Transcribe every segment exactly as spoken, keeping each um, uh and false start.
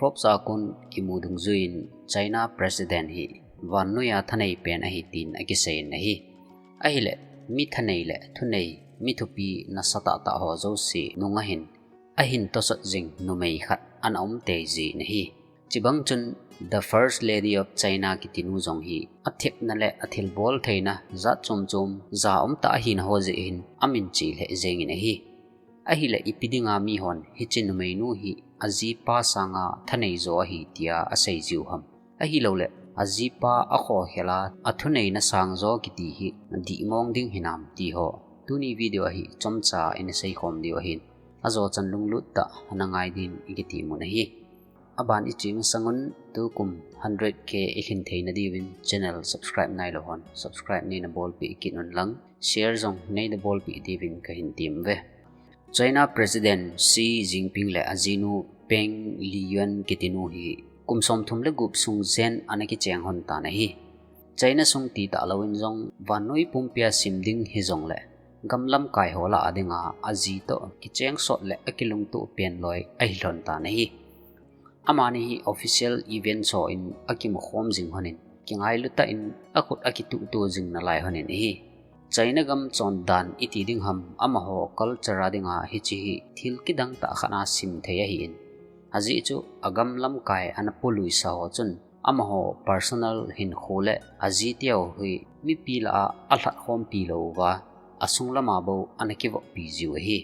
Forbes a kon kimu dungjuiyin China President hi vannoiya thanei pen ahi tin akiseiyin ahi. Ahile, mi thanei le thunei, mi thupi nasatah tah ho jouse nunga hin, ahin tosot jing numei khat ana um tei jin ahi. Chubang chun The First Lady of China kitinu jong hi athepna le athilbol theina jat chom chom ja umtah ahina ho jeh hin amin che lheh jengin ahi. Ahile ipi dinga mihon hiche numeinu hi ajipa sanga thanei jo ahi tia asei jiu ham. Ahilouleh ajipa akhokhel a athuneina sang jo kiti hi dihmong ding hinam ti ho tuni video a hi chomcha ina seikhom diu ahin. Ajo chan lunglut tah ana ngai din ikitimun ahi. Aban iching sangun tukum hundred K ilhin theina diuvin channel subscribe nailou hon subscribe neina bolpeh kit un lang, share jong neina bolpeh diuvin kahin temuve. China President Xi Jinping le ajinu Peng Liyuan kitinu hi kum somthum le gup sung jen ana kicheng lhon tan ahi. China sung ti talouvin jong vannoi pumpia sim ding hijongle gam lamkai ho lah a dinga aji toh kicheng sot le akilungtup pen loi ahi lhon tan ahi. Amani hi official event ho in akimukhom jing lhonin, kingailu tah in akhut akituhtuh jing nalai lhonin ahi. China gam chondan iti ding ham, amaho culture a dinga hiche hi thil kidang tah khat a sim thei ahin. Ajeh chu agam lamkai ana poluisa ho chun amaho personal hinkho le aji teu hi mipi lah a alhatkhompi louva, asung lama bou ana kivoppi jiu ahi.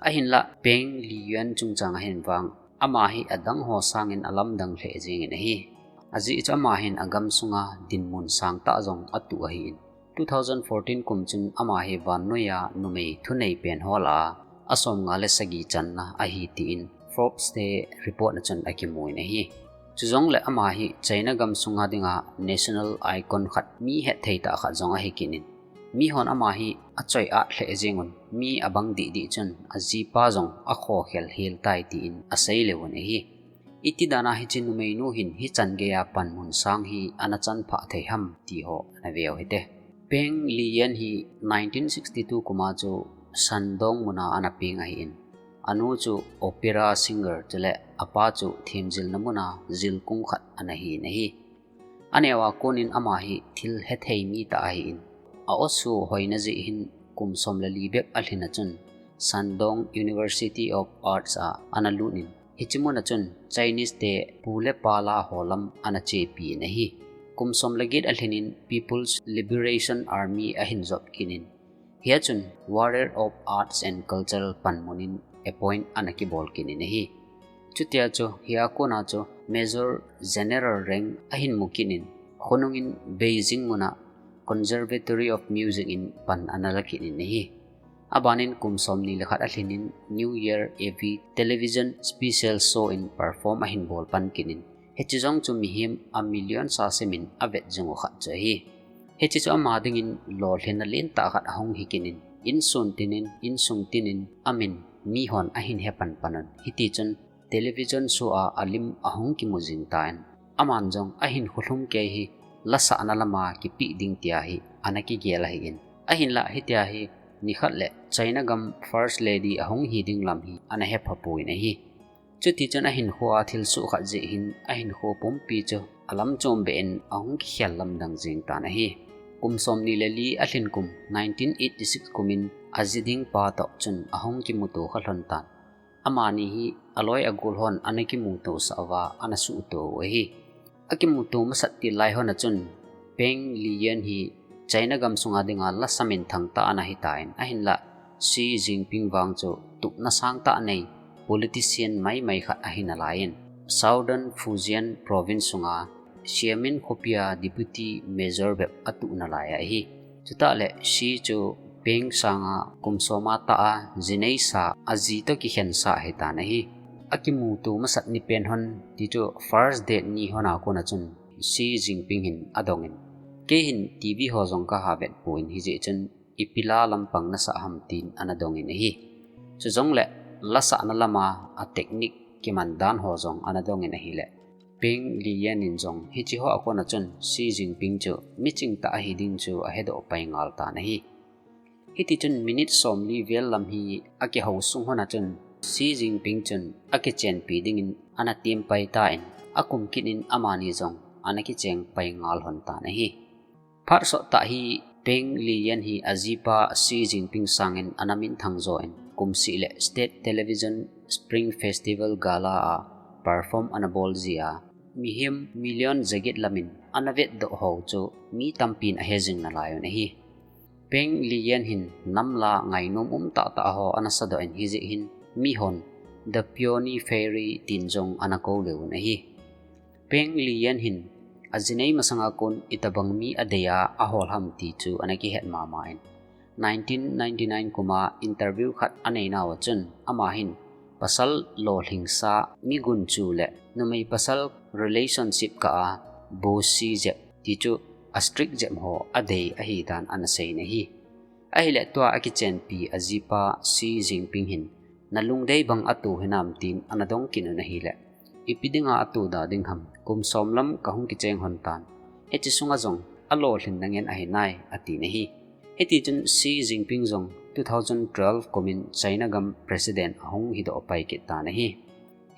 Ahinlah Peng Liyuan chungchang ahin vang, ama hi adang ho sangin alamdang lheh jengin ahi. Ajeh chu ama hin agam sunga dinmun sangtah jong atuh ahin. Two thousand fourteen kum chun ama hi vannoiya numei thunei pen ho lah a asomnga le sagi channa ahi tin Forbes te report na chun akimun ahi. Chujongle ama hi China gam sunga dinga national icon khat, mi hetthei tah khat jong ahi kit in, mihon ama hi achoi-at lheh jengun, mi abang dihdih chun ajipa jong akhokhel hel tai tin asei leuvin ahi. Iti dana hiche numeinu hin hichan geiya panmun sang hi ana chanphah thei ham ti ho ana veu hite. Peng Liyuan hi nineteen sixty-two kuma chu Shandong muna ana peng ahin, anu chu opera singer chule apa chu themjilna muna jilkung khat ana hin ahi. Aneo a konin ama hi thil hethei mi tah ahin, a-o suh hoina jeh hin kum som le li bep alhin a chun Shandong University of Arts a ana lut in, hiche muna chun Chinese te pu le pa la ho lam ana chepi in ahi. Kum som le get alhin in People's Liberation Army ahin jop kit in, hia chun Warrior of Arts and Culture panmun in appoint ana kibol kit in ahi. Chutia chu hia kona chu Major General rank ahin mu kit in, khonung in Beijing muna Conservatory of Music in pan ana la kit in ahi. Abanin kum somni le khat alhin in New Year Eve television special show in perform ahin bol pan kit in, hiche jong chu mihem a million sa semin avet jing u khat chu ahi. Hiche chu ama dingin lolhinna lentah khat ahung hi kit in, insun tinin, insung tinin amin mihon ahin he panpan un. Hiti chun television show a alim ahung kimu jing tan, aman jong ahinkho lhumkei hi lasahna lama kipeh ding tia hi ana kigel ahin. Ahinlah hitia hi nikhat le China gam First Lady ahung hi ding lam hi ana hepha pon ahi. Chuti chun ahinkho a thilsoh khat jeh hin ahinkho pumpi chu alam chom beh in ahung kikhel lamdang jing tan ahi. Kum somni le li alhin kum nineteen eighty-six kumin aji ding pa toh chun ahung kimuto kha lhon tan. Amani hi aloi agol hon ana kimuto sah uva ana suhto u ahi. Akimuto masat til lai hon a chun Peng Liyuan hi China gam sunga dinga lasa minthang tah ana hitan, ahinlah Xi Jinping vang chu tupna sangtah nei politician maimai khat ahi nalaiyin, Southern Fujian Province sunga Xiamen khopia Deputy Major bep atuh nalai ahi. Chutah le Xi chu Peng sanga kum som a tah a ji neisa, aji toh kikhensa hitan ahi. Akimuto masat ni pen hon ti chu first date ni hon a kon a chun Xi Jinping hin adongin, kei hin TV ho jong kaha vet pon, hijeh chun ipi la lampang nasah ham tin ana dongin ahi. Chujongle lasahna lama a technique kiman dan ho jong ana dongin ahile, Peng Liyuan in jong hiche ho a kon a chun Xi Jinping chu miching tah ahi ding chu ahedoh pai ngal tan ahi. Hiti chun minute somli vel lam hi akihou sung hon a chun Xi Jinping chun akichenpi dingin ana tempai tan, akum kit in amani jong ana kichengpai ngal lhon tan ahi. Phat sottah hi Peng Liyuan hi ajipa Xi Jinping sangin ana minthang joh in, kumseh le State Television Spring Festival Gala a perform ana bol jia, mihem million jaget lamin ana vetdoh ho chu mi tampin ahe jing nalai un ahi. Peng Liyuan hin nam la ngainom um tahtah ho ana sadoh in, hijeh hin mihon The Peony Fairy tin jong ana kou leu un ahi. Peng Liyuan hin ajinei masanga kon itobang mi adei a ahol ham ti chu ana kihet mama in. Nineteen ninety-nine kuma interview khat anei nauva chun ama hin pasal lolhingsa, mi gunchu le numei pasal relationship kah a bossy jep, ti chu a strict jep ho adei ahi dan ana sei in ahi. Ahile tua akichenpi ajipa Xi Jinping hin, "Nalungdei bang ato hinam?" tin ana dong kit un ahile, "Ipi dinga ato da ding ham, kum som lam kahung kicheng lhon tan. Hiche sunga jong alolhin nangen ahi nai," ati in ahi. Hiti chun Xi Jinping jong two thousand twelve kumin China gam president ahung hidoh pai kit tan ahi.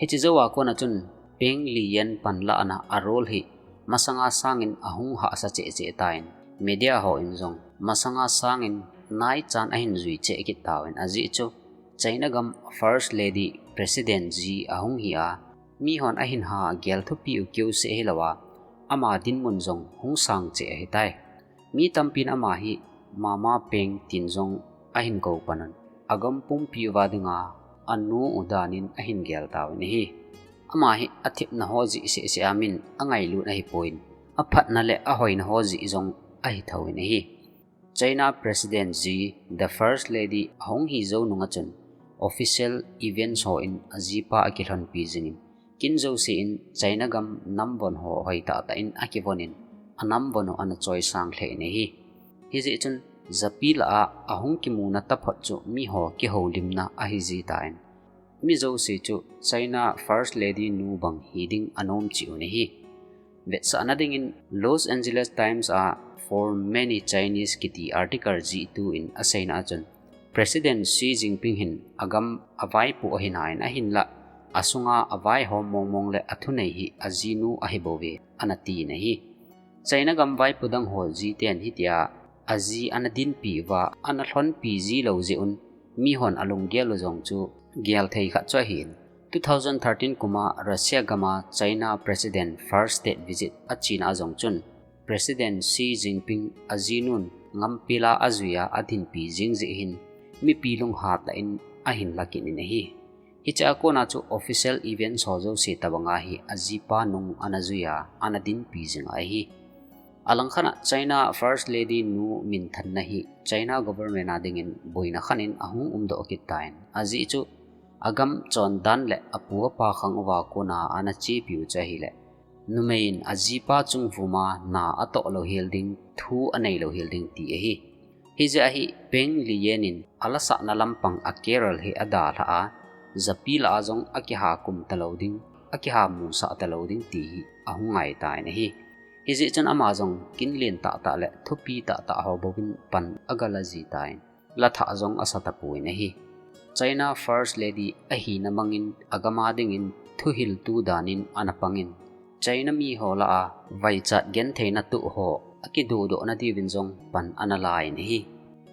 Hiche jou a kona chun Peng Liyuan panlahna a role hi masanga sangin ahung hahsa cheh cheh tan, media hon jong masanga sangin naichan ahin jui cheh kit tauvin, ajeh chu China gam First Lady President Xi ahung hi a, mihon ahin hagel thupiu keuseh hilou a, ama dinmun jong hung sang cheh ahitai. Mi tampin ama hi Mama Peng tin jong ahin kou pan un, agam pumpi uva dinga anu u danin ahin gel tauvin ahi. Ama hi athepna ho jeh seh seh a min angailut ahipon, aphatna le ahoina ho jeh jong ahi thouvin ahi. China President Xi, the First Lady ahung hi jou nunga chun official events hon ajipa akilhonpi jingin, kin jouse in China gam nam von ho hoi tahtah in akivon in, anam von u ana choisang lheh in ahi. Hijeh chun japi lah a ahung kimuna taphot chu miho kihoulimna ahi jitan, mi jouse chu China First Lady nu bang hi ding anom cheh un ahi. Vetsahna dingin Los Angeles Times a For Many Chinese kiti article jih tuin aseina a chun, President Xi Jinping hin agam avaipo ahi nan, ahinlah asunga avaihom mong mong le athunei hi ajinu ahibouve, ana tin ahi. China gam vaipo dang ho jiten hitia aji ana dinpi uva ana lhonpi ji lou jeh un, mihon alunggel u jong chu gel thei khat chu ahin. Two thousand thirteen kuma Russia gama China President First State Visit achena a jong chun, President Xi Jinping ajinun ngampila ajuia adinpi jing jeh hin, mipi lunghat lah in ahin la kit in ahi. Hiche a kona chu official events ho jouse tobanga hi ajipa nung ana juia ana dinpi jing ahi. Alangkhat a China First Lady nu minthanna hi China government a dingin boina khat in ahung umdoh kit tan, ajeh chu agam chondan le apu apa khang uva kona ana chepiu chu ahile, numei in ajipa chung vuma na atoh lou hel ding, thu anei lou hel ding ti ahi. Hijeh a hi Peng Liyuan in alasahna lampang a career hi adalhah a, japi lah a jong akiha kum talou ding, akiha musah talou ding ti hi ahung ngai tan ahi. Hijeh chun ama jong kinlen tahtah le thupi tahtah ho bouvin pan agala jitan, lathah jong asa tapon ahi. China First Lady ahina mangin agama dingin thuhiltu danin ana pangin, China miho lah a vaichat gentheina tuh ho akidodohna diuvin jong pan ana la in ahi.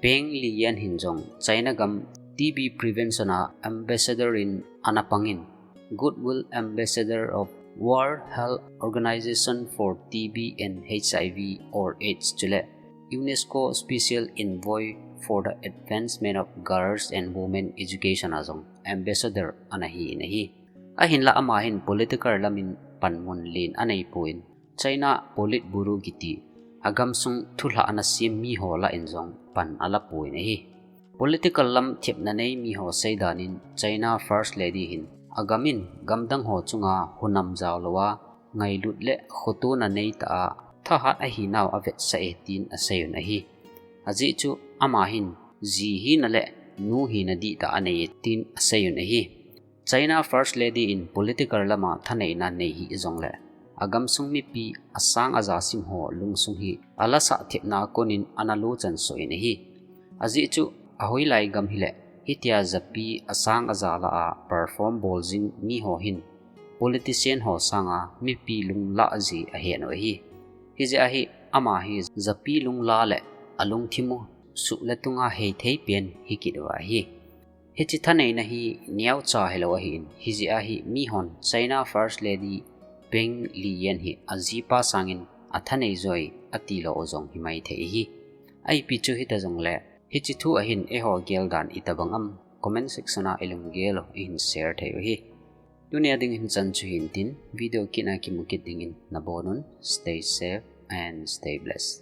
Peng Liyuan hin jong China gam T B prevention a ambassador in ana pangin, Goodwill Ambassador of World Health Organization for T B and H I V or AIDS chule UNESCO Special Envoy for the Advancement of Girls and Women Education a jong ambassador ana hi in ahi. Ahinlah ama hin political lamin panmun len anei pon, China Politburo kiti agamsung thulhah ana sem miho lah in jong pan ala pon ahi. Political lam thepna nei miho seidan in China First Lady hin agam in gamdang ho chunga hunam jao lou a, ngailut le khotona neitah a thahat ahinau avetsah e tin asei un ahi. Ajeh chu ama hin ji hina le nu hina dihtah anei e tin asei un ahi. China First Lady in political lama thaneina nei hih jongle, agamsung mipi asang aja sim ho lungsung hi alasah thepna konin ana lochan soh in ahi. Ajeh chu ahoilai gam hile Hitia japi asang aja lah a perform bol jing mi ho hin politician ho sanga mipi lunglah ji ahen u ahi. Hijeh a hi ama hi japi lunglah le alungthim u suh le tunga heithei pen hikit u ahi. Hiche thaneina hi neocha hilou ahin, hijeh a hi mihon China First Lady Peng Liyuan hi ajipa sangin athanei joi atilou u jong himai thei ahi. Ipi chu hita jongle, hiche thu ahin eiho gel dan itobang ham, comment section a ilunggel u ihin share thei u ahi. Tunia dingin chan chu hitin, video kit a kimu kit dingin nabonun, stay safe and stay blessed.